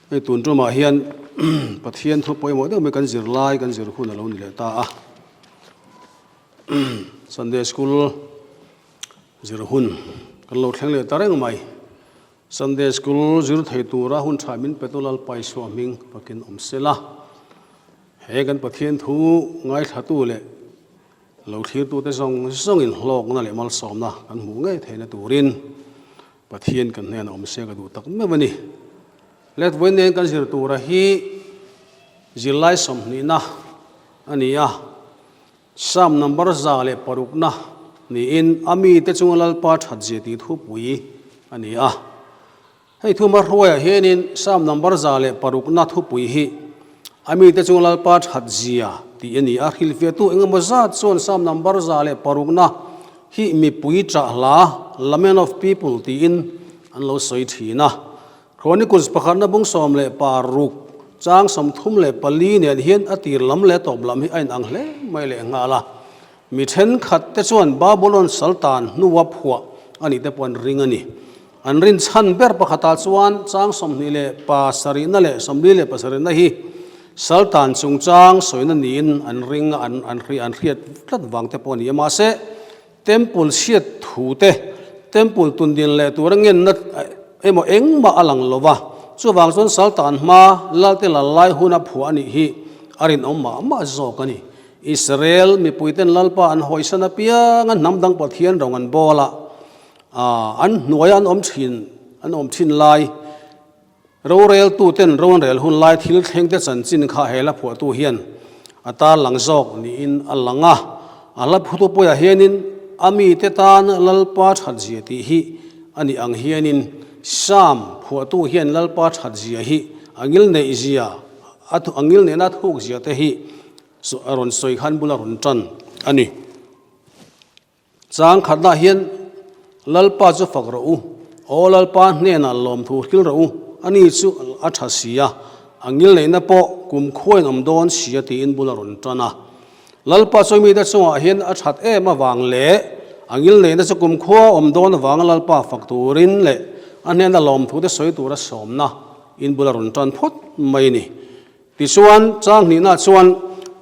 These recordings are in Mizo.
Hei tun tumah hian Pathian thu pawimawh deuh mai kan zir lai kan zir hun a lo ni leh ta a. Sunday School zir hun kan lo thleng leh ta reng mai. Sunday School zir thei tura hun tha min petu Lalpa Isua hming fakin awm sela. He kan Pathian thu ngaithlatu leh lo thlirtute zawng zawngin hlawkna leh malsawmna kan hmuh ngei theihna turin Pathian kan hnenah awm se ka duh tak meuh a ni. Let vawiin nen kan zir tura hi zirlai sawmhnihna a ni a, Psalm number 106na niin a mite chunga Lalpa thatzia tih thupui a ni a. Hei thuma hruaiah hianin Psalm number 106na thupui hi a mite chunga Lalpa thatzia tih a ni a. Hrilhfiahtu engemaw zat chuan Psalm number 106na hi mipui ṭah hla, Lament of People, tiin an lo sawi ṭhin a. Chronicles pakhatna bung 16 chang 34 nen hian a tir lam leh tawp lam hi a inang hle mai leh nghal a. Mi thenkhat te chuan Babylon saltan hnua phuah a nih te pawh an ring a ni. An rin chhan ber pakhatah chuan chang 27na leh 47na hi saltan chungchang sawina niin an ring a, an an hriat tlat vang te pawh a ni a. Mahse, Temple chhiat thu te, Temple tundin leh tura ngenna emaw engmah a lang lo va, chuvang chuan saltan hma Lalte lal lai huna phuah a nih hi a rinawm mah mah zawk a ni. Israel mipuiten Lalpa an hawisan apianga hnam dang Pathian rawng an bawl a, an hnuaia an awm thin an awm thin lai roreltuten ro an rel hun lai thil thlengte chanchin kha he hla phuahtu hian a tarlang zawk niin a lang a. A hla phutu pawiah hianin a mite tan Lalpa thatzia tih hi a nih ang hianin Psalm phuahtu hian Lalpa thatzia hi a ngilneihzia a ngilneihna thukzia te hi a rawn sawi khan bula rawn tan a ni. Chang khatna hian Lalpa chu fak rawh u, Aw Lalpa hnenah lawmthu hril rawh u, ani chu a tha si a, a ngilneihna pawh kum khuain awm dawn si a tiin bula rawn tan a. Lalpa chu mite chungah hian a that em avang leh a ngilneihna chu kum khua awm dawn avanga Lalpa fak turin leh a hnena lawmthu te sawi tura sawmna in bula rawn tan phawt mai a ni. Tichuan, chang hnihna chuan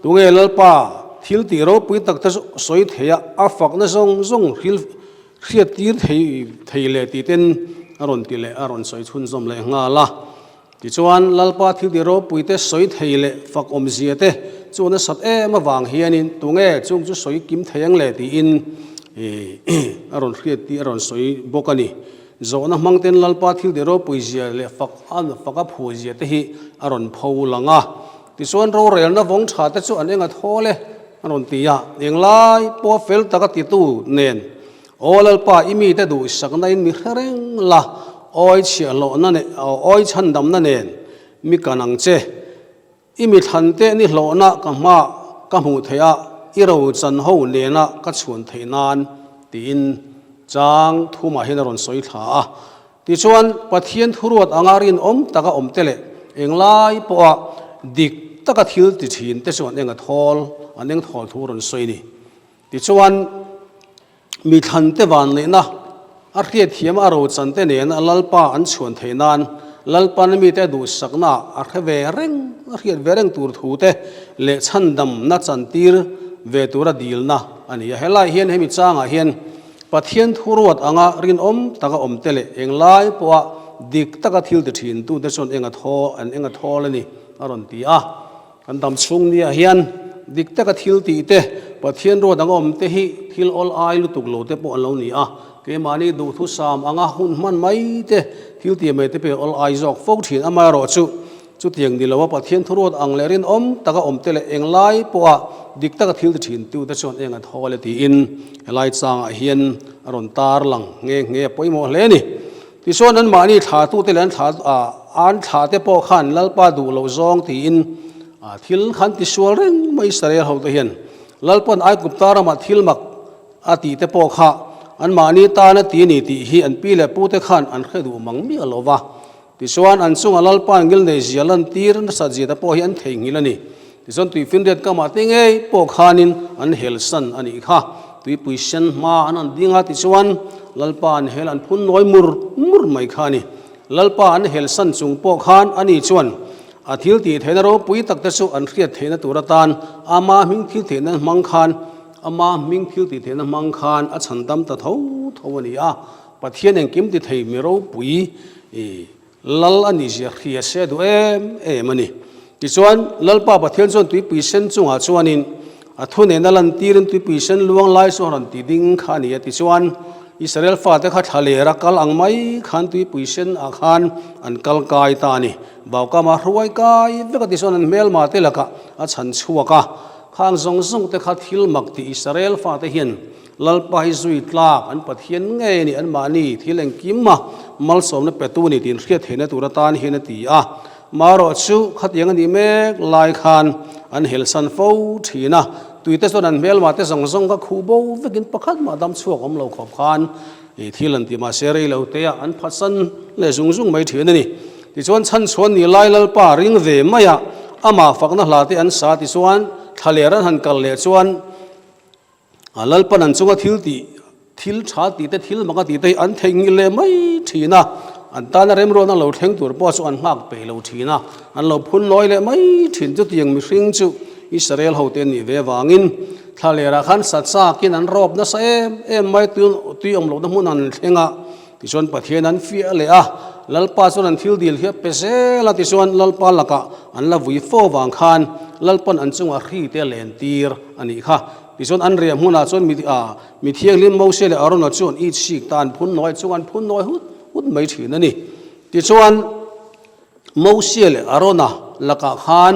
tunge Lalpa thil tih ropui tak te sawi thei a, a fakna zawng zawng hril hriat tir thei thei leh tih ten a rawn ti leh a rawn sawi chhunzawm leh nghal a. Tichuan, Lalpa thil tih ropui te sawi thei leh fak awmzia te chu nasat em avang hianin tunge chung chu sawi kim thei ang le tiin a rawn hriat tih a rawn sawi bawk a ni. Zawhna hmangten Lalpa thil ti ropui zia leh fak a fak a phu zia te hi a rawn pho lang a. Tichuan rorelna vawng tha te chu an enga thawl e a rawn ti a, englai pawh fel taka titu nen Aw Lalpa i mite duhsakna in mi hre reng la, awi chhiahhlawhna nen awi chhandamna nen mi kan ang che. I mi thlan teh ni hlawhna ka hma ka hmuh theih a, i ro chan ho nena ka chhuan theih nan tiin chang thumah hian a rawn sawi thla a. Tichuan, Pathian thuruat anga rinawm taka awm te leh englai pawha dik taka thil ti thin te chu an eng a thawl, an eng thawl thu a rawn sawi a ni. Tichuan, Mi thlante vanneihna a hriatthiam a rochante nena Lalpa an chhuan theih nan Lalpan mite duhsakna a hre ve reng a hriat ve reng tur thu te leh chhandamna chantir ve tura dilna a ni a. Helai hian hemi changah hian Pathian thuruat anga rinawm taka awm te leh englai pawha dik taka thil ti thintute chuan eng a thaw an eng a thawl a ni a rawn ti a. Kan dam chhung nia hian dik taka thil tih te, Pathian ruat anga awm te hi thil awl ai lutuk lo te pawh an lo ni a. Keimahni duhthusam anga hun hman mai te, thil tih mai te pawh awl ai zawk fo thin. Amaherawh chu chutiang ni loa Pathian thuruat ang leh rinawm taka awm te leh englai pawha dik taka thil ti thin tu te chuan eng an thawl e tiin helai changah hian a rawn tar lang nghe nghe a pawimawh hle a ni. Tichuan anmahni thlatute leh an thla an thlahte pawh khan Lalpa duh loh zawng tiin thil khan tisual reng mai Israel hote hian Lalpa'n Aigupta ramah thil mak a tihte pawh kha anmahni tan a ti a ni tih hi an pi leh pute khan an hre duh mang miah lo va. Tichuan an chungah Lalpa'n ngilnei zia lantir nasat ziate pawh hi an theihnghilh a ni. Tichuan tuifinriat kamah te ngei pawh khanin an helsan a nih kha. Tuipui sen hma an han ding a, tichuan Lalpa an hel an phun nawi mur mur mai kha a ni. Lalpa an helsan chung pawh khan ani chuan a thil tih theihna ropui tak te chu an hriat theihna tur atan ama hming thil theihna hmang khan ama hming thil tih theihna hmang khan a chhandam ta tho tho a ni a. Pathian engkim ti thei mi ropui Lal a nih zia hria se duh em em a ni. Tichuan, Lalpa Pathian chuan tuipui sen chungah chuanin a thu nena lantirin tuipui sen luang lai chu a rawn ti ding kha a ni a. Tichuan, Israel fate kha thla lera kal ang mai khan tuipui sen ah khan an kal kai ta a ni. Vaukama hruai kai vek a tichuan an hmelma te lakah a chhan chhuak a. Khang zawng zawng te kha thil mak tih Israel fate hian Lalpa hi zui tlak an Pathian ngei a ni, anmahni thil engkim a malsawmna petu a ni tiin hriat theihna tur atan hian a ti a. Marawh chu khatiang a nih mek lai khan an helsan fo thin a, tuite chuan an hmelmah te zawng zawng kha khuh bo vekin pakhat mah dam chhuak awm lo khawp khan thil an ti mahse rei lo te ah an phatsan leh zung zung mai thin a ni. Tichuan chhanchhuan ni lai Lalpa ring ve mai a, amah fakna hla te an sa tichuan thlaler an han kal leh chuan, A Lalpan an chunga thil tih, thil tha tih te, thil mak a tih te hi an theihnghilh leh mai thin a, an tana remruatna lo thleng tur pawh chu an nghak peih lo thin a, an lo phun nawi leh mai thin. Chutiang mihring chu Israel hote an nih ve avangin thlalerah khan sat sakin an rawp nasa em em mai, tui awm lohna hmun an thleng a, Tichuan Pathian an fiah leh a, Lalpa chuan an thil dil hi a pe zel a, tichuan Lalpa lakah an la vui fo vang khan Lalpan an chungah hri te a len tir a nih kha. Tichuan an riah hmunah chuan mi mi thianghlim Mose leh Arona chu an it sik ta, an phun nawi chung an phun nawi hut hut mai thin a ni. Tichuan Mose leh Arona lakah khan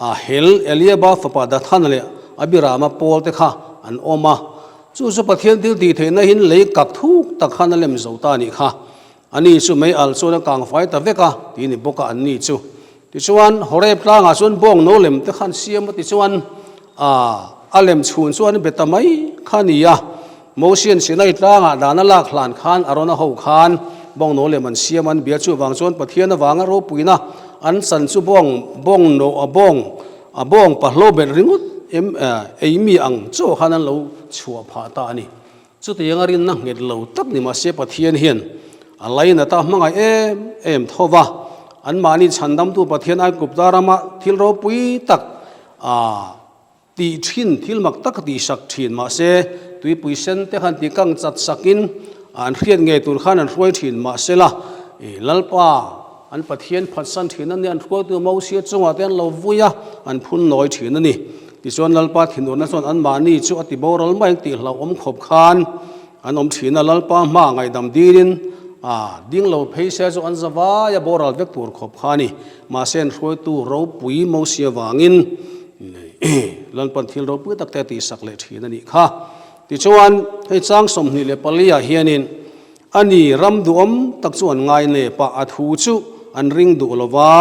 a hel Eliaba fapa Dathana leh Abirama pawl te kha an awm a. Chu chu Pathian thil tih theihna hin lei kak thuk tak khan a lem zo ta a nih kha. Ani chu mei alh chuan a kang fai ta vek a, ti ni bawk a an ni chu. Tichuan, Horeb tlangah chuan bawng no lem te khan siam a tichuan a lem chhun chuan be ta mai kha a ni a. Mosian Sinai tlangah dan a lak hlan khan Arona ho khan bawng no lem an siam a, an bia chuvang chuan Pathian avanga ropuina an chan chu bawng bawng no a bawng A bawng pahlo bet ringawt em ei mi ang chaw khan an lo chhuah phah ta a ni. Chutiang a rinna nghet lo tak ni mahse Pathian hian a lainat a hmangaih em em tho va, anmahni chhandamtu Pathian Aigupta rama thil ropui tak a tih thin, thil mak tak a tihsak thin mahse tuipui sen te khan tikang chat sakin an hriat ngei tur khan an hruai thin mahsela Lalpa An Pathian phatsan thin a ni, an hruaitu Mosia chungah te an lo vui a, an phun nawi thin a ni. Tichuan Lalpa thinurna chuan anmahni chu a ti boral mai ang tih hlauhawm khawp khan an awm thin a, Lalpa hma ngaihdam dilin a ding lo phei se chu an zavai a boral vek tur khawp kha a ni. Mahse an hruaitu ropui Mosia vangin Lalpan thil ropui tak te a tihsak leh thin a nih kha. Tichuan hei chang 24 ah hianin A ni, ram duhawm tak chu an ngai nep a, a thu chu an ring duh lo va,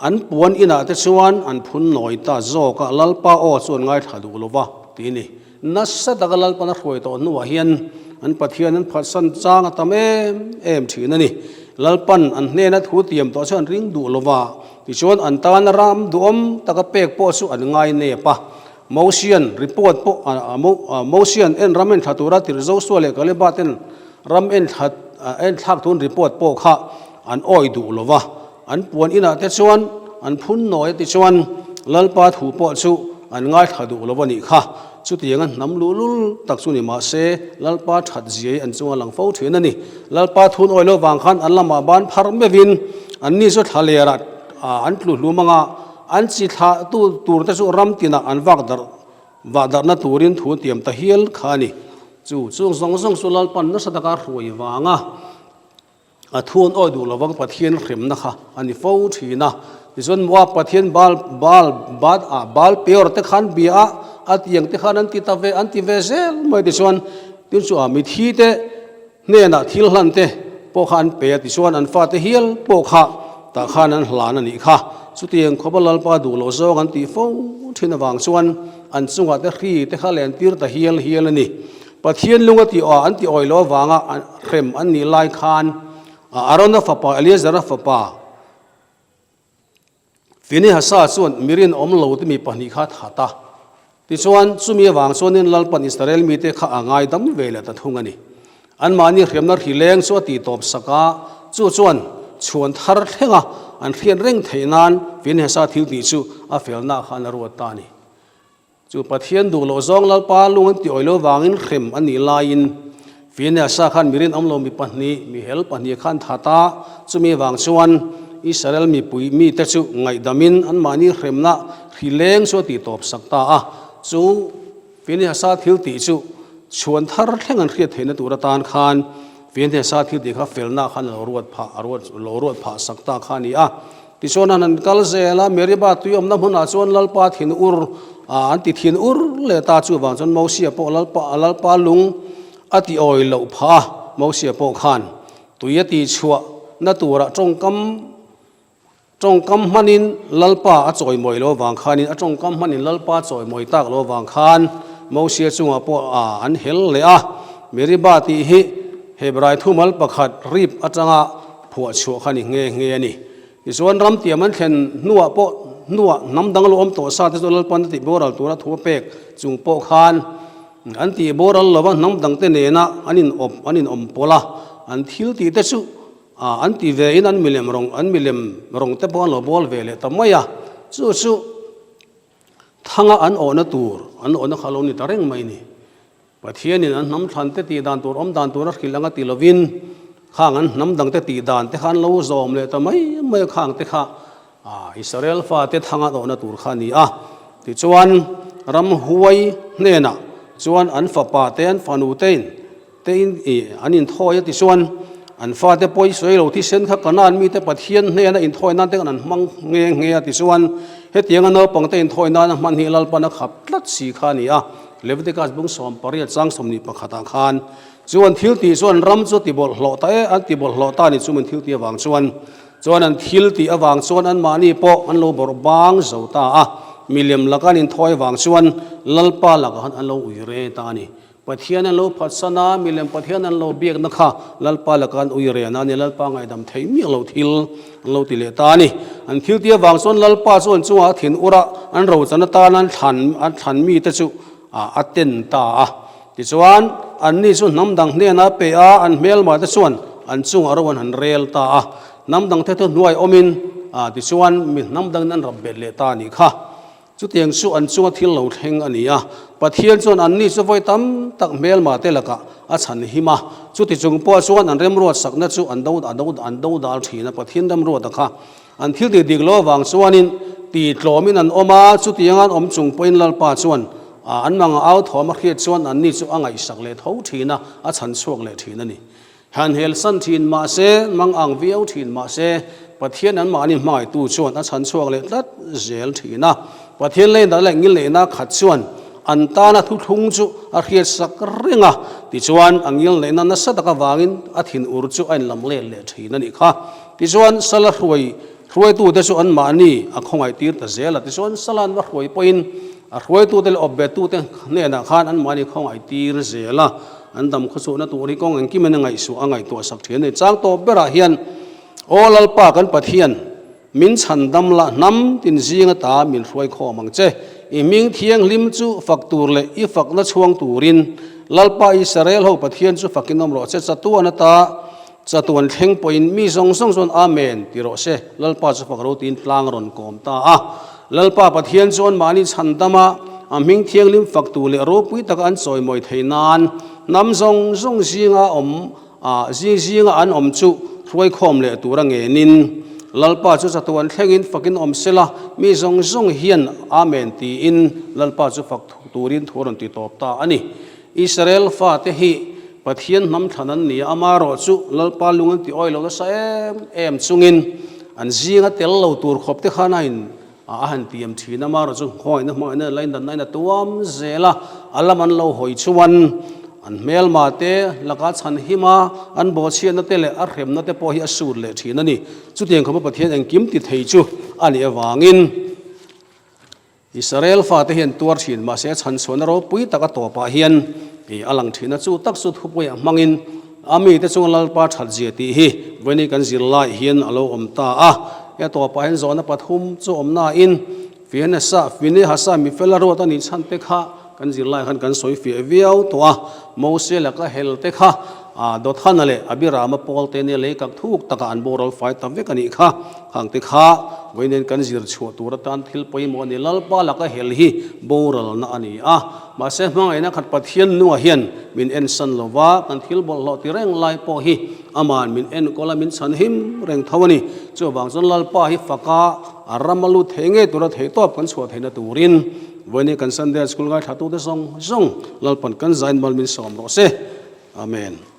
an puan inah te chuan an phun nawi ta zawk a, Lalpa aw chu an ngaithla duh lo va, ti a ni. Nasa taka Lalpan a hruai tawh hnuah hian an Pathian an phatsan chang a tam em em thin a ni. Lalpan an hnena thu tiam tawh chu an ring duh lo va, tichuan an tana ram duhawm taka pek pawh chu an ngai nep a, Mosian report pawh Mosian en ram en thla tura tirh Joshua leh Kaleba ten ram en thla en thlak tun report pawh kha an awi duh lo va, an puan inah te chuan an phun nawi a tichuan Lalpa thu pawh chu an ngaithla duh lo a nih kha. Chutianga hnam luhlul tak chu ni mah se Lalpa that ziai an chunga lang fo thin a ni. Lalpa thun awi lo vang khan an lamah ban phar meuhin anni chu thla lerah an tlu hlum anga An chi thlah tu tur te chu ram tinah an vak darh vah darhna turin thu tiam ta hial kha a ni. Chu chung zawng zawng chu Lalpan nasa taka hruai vanga a thu an awi duh lovang Pathian hremna kha a ni fo thin a. Tichuan Moab Pathian Baal Baal Baal ah Baal Peor te khan bia a, a tiang te khan an ti ta ve an ti ve zel mai tichuan tin chu a mithi te Hnenah thil hlan te pawh kha an pe a, tichuan an fate hial pawh kha tah khan an hlan a nih kha. Chutiang khawpa Lalpa duh loh zawng an tih fo thin avang chuan an chungah te hri te kha len tir ta hial hial a ni. Pathian lung a tih awh an tih awih loh avanga hrem an nih lai khan Arona fapa Eleazara fapa Finehasa chuan mi rinawm lo te mi pahnih kha a that a. Tichuan, chumi avang chuanin Lalpan Israel mite kha a ngaidam ve leh ta thung a ni. Anmahni hriamna hri leng chu a tihtawp sak a, chu chuan. chhuan thar thlenga an hriat reng theih nan Finehasa thil tih chu a felnaah khan a ruat ta a ni. Chu Pathian duh loh zawng Lalpa lung an ti awih lo vangin hrem a nih laiin Finehasa khan mi rinawm lo mi pahnih, mi hel pahnih khan that a, chumi vang chuan Israel mipui mite chu ngaihdamin anmahni hremna hri leng chu a tihtawp sak ta a. Chu Finehasa thil tih chu chhuan thar thleng an hriat theihna tur atan khan Finehasa thil tih kha felna khan a lo ruat phah a ruat lo ruat phah sak ta kha a ni a. Tichuan an han kal zel a, Meriba tui awmna hmunah chuan Lalpa thin ur ah an ti thin ur leh ta chuvang chuan Mosia pawh Lalpa Lalpa lung a ti awi loh phah a, Mosia pawh khan tui a tih chhuah na turah tawngkam Tawngkam hmanin Lalpa a chawimawi lo avang khanin a tawngkam hmanin Lalpa chawimawi tak lo avang khan Mosia chungah pawh an hel leh a. Meriba tih hi Hebrai thumal pakhat rip atanga phuah chhuah kha ni nghe nghe a ni. Tichuan ramtiam an thlen hnuah pawh hnuah hnam dang lo awm tawh sa te chu Lalpan a tih boral tura thu a pek chung pawh khan an tih boral lova hnam dangte nena an inawp an inawm pawlh a, an thil tih te chu A, an ti ve in an milem rawng, an milem rawng te pawh an lo bawl ve leh ta mai a, chu chu thanga an awhna tur, an awhna kha a lo ni ta reng mai ni. Pathianin an hnam thlan te tih dan tur, awm dan tur a hrilh anga ti lovin khang an hnam dang te tih dan te kha an lo zawm leh ta mai mai a, khang te kha a Israel fate thanga an awhna tur kha a ni a. Tichuan ramhuai hnenah chuan an fapa te, an fanu tein Tein i an inthawi a tichuan an fate pawh i sawi lo thisen kha Kanaan mite Pathian hnena inthawi nan te khan an hmang nghe nghe a tichuan hetianga naupangte inthawi nana hman hi Lalpan a khap tlat si kha a ni a, Leviticus bung 18 chang 21 ah khan chuan thil tih chuan ram chu a ti bawlhhlawh ta e an ti bawlhhlawh ta a ni chu min thil tih avang chuan chuan an thil tih avang chuan anmahni pawh an lo bawrh bang zo ta a, milem laka an inthawi avang chuan Lalpa lakah khan an lo ui re ta a ni. Pathian an lo phatsan a, milem Pathian an lo biakna kha Lalpa laka an ui rehna a ni, Lalpa ngaihdam theih miah lo thil an lo ti leh ta a ni. An thil tia vang chuan Lalpa chu an chungah a thin ur a, an rochan atan an thlan an thlan mite chu a ten ta a. Tichuan, anni chu hnam dang hnenah a pe a, an hmelmah te chuan an chungah ro an han rel ta a. Hnam dang the thu hnuai awmin, tichuan mi hnam dangin an rap bet leh ta a nih kha. Chutiang chu an chunga thil lo thleng a ni a, Pathian chuan anni chu vawi tam tak hmelma te lakah a chhan him a, chuti chung pawh chuan an remruat sakna chu an do an do an do dal thin a, Pathian remruata kha an thil tih dik lo avang chuanin ti tlawmin an awm a, chutianga an awm chung pawhin Lalpa chuan an manga au thawm a hriat chuan anni chu a ngaihsak leh tho thin a, a chhan chhuak leh thin a ni. Han helsan thin mah se, mang ang viau thin mah se, Pathian anmahni hmangaihtu chuan a chhan chhuak leh tlat zel thin a. Pathian leinah leh ngilneihna khat chuan an tana thuthlung chu a hriatsak reng a, tichuan a ngilneihna nasa tak avangin a thinur chu a inlam let leh thin a nih kha. Tichuan Sala hruai hruaitute chu anmahni a khawngaihtir ta zel a, tichuan Sala an va hruai pawhin a hruaitute leh awpbettute hnenah khan anmahni khawngaihtir zel a. An dam khawchhuahna tur hi kawng engkim in a ngaihsuah a ngaihtuah sak thin a ni. Chang tawp berah hian, Aw Lalpa kan Pathian, min chhan dam la, hnam tin zing ata min hruai khawm ang che. I hming thianghlim chu fak tur leh i fakna chhuang turin Lalpa Israel ho Pathian chu fakin awm rawh che. Chatuan ata chatuan thleng pawhin mi zawng zawng chuan Amen ti rawh se. Lalpa chu fak ro tiin tlang rawn kawm ta a. Lalpa Pathian chuan mahni chhandama a hming thianghlim faktu leh ropui taka an chawimawi thei nan hnam zawng zawng zinga awm a zing zinga an awm chu hruaikhawm leh tura ngenin Lalpa chu chatuan thlengin fakin awm sela mi zawng zawng hian Amen tiin Lalpa chu fak turin thu a rawn ti tawp ta a ni. Israel fate hi Pathian hnam thlan an ni a, amaherawh chu Lalpa lung an ti awi lo nasa em em chungin an zinga tel lo tur khawp te khan a in a han tiam thin a, amaherawh chu khawngaihna hmangaihna leh lainatna in a tuam zel a, a lam an lo hawi chuan an hmelma te laka chhan him a, an bawhchhiatna te leh a hremna te pawh hi a sut leh thin a ni. Chutiang khawpa Pathian engkim ti thei chu a nih avangin. Israel fate hian tuar thin mahse a chhanchhuahna ropui tak a tawpah hian ih a lang thin a, chu tak chu thupuiah hmangin a mite chunga Lalpa that zia tih hi vawiin kan zir lai hian a lo awm ta a. He tawpah hian zawhna pathum chu awm nain Fianesa, Finehasa mi fela ruat a nih chhan te kha kan zir lai khan kan sawi fiah viau tawh a. Mose laka hel te kha Dothana leh Abirama pawl te nia lei kak thuk taka an boral fai ta vek a nih kha. Khang te kha vawiin kan zir chhuah tur atan thil pawimawh a ni. Lalpa laka hel hi boralna a ni a, mahse hmangaihna khat Pathian nungah hian min ensan lo va, kan thil bawlhhlawh ti reng lai pawh hi Ama'n min enkawl a, min chhan him reng tho a ni. Chuvang chuan Lalpa hi faka a ram a lut thei ngei tura theihtawp kan chhuah theihna turin vawiin kan Sunday School ngaithlatute zawng zawng Lalpa'n kan zain mal min sawm rawh se. Amen.